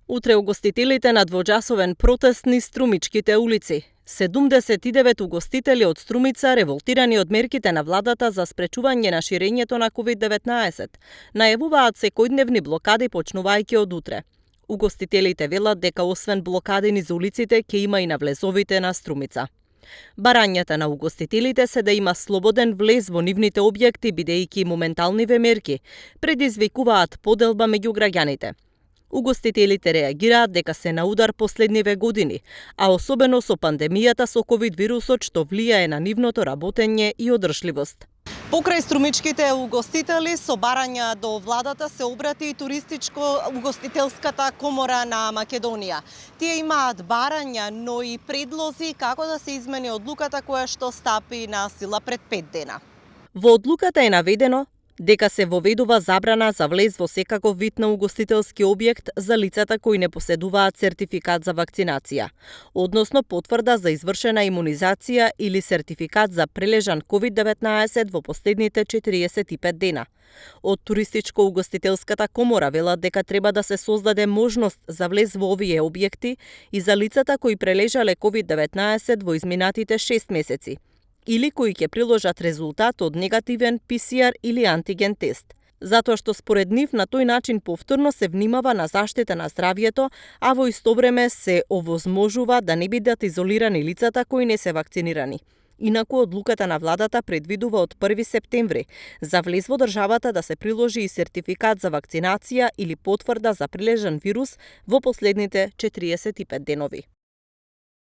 Утре угостителите на двочасовен протест низ Струмичките улици. 79 угостители од Струмица, револтирани од мерките на владата за спречување на ширењето на COVID-19, најавуваат секојдневни блокади почнувајќи од утре. Угостителите велат дека освен блокади низ улиците, ќе има и на влезовите на Струмица. Барањата на угостителите се да има слободен влез во нивните објекти, бидејќи моменталниве мерки предизвикуваат поделба меѓу граѓаните. Угостителите реагираат дека се на удар последниве години, а особено со пандемијата со ковид вирусот што влијае на нивното работење и одржливост. Покрај струмичките угостители со барања до владата се обрати и туристичко-угостителската комора на Македонија. Тие имаат барања, но и предлози како да се измени одлуката која што стапи на сила пред 5 дена. Во одлуката е наведено дека се воведува забрана за влез во секаков вид на угостителски објект за лицата кои не поседуваат сертификат за вакцинација, односно потврда за извршена имунизација или сертификат за прележан COVID-19 во последните 45 дена. Од туристичко-угостителската комора велат дека треба да се создаде можност за влез во овие објекти и за лицата кои прележале COVID-19 во изминатите 6 месеци, или кои ќе приложат резултат од негативен PCR или антиген тест, затоа што според нив на тој начин повторно се внимава на заштита на здравјето, а во исто време се овозможува да не бидат изолирани лицата кои не се вакцинирани. Инаку одлуката на владата предвидува од 1 септември за влез во државата да се приложи и сертификат за вакцинација или потврда за прилежан вирус во последните 45 денови.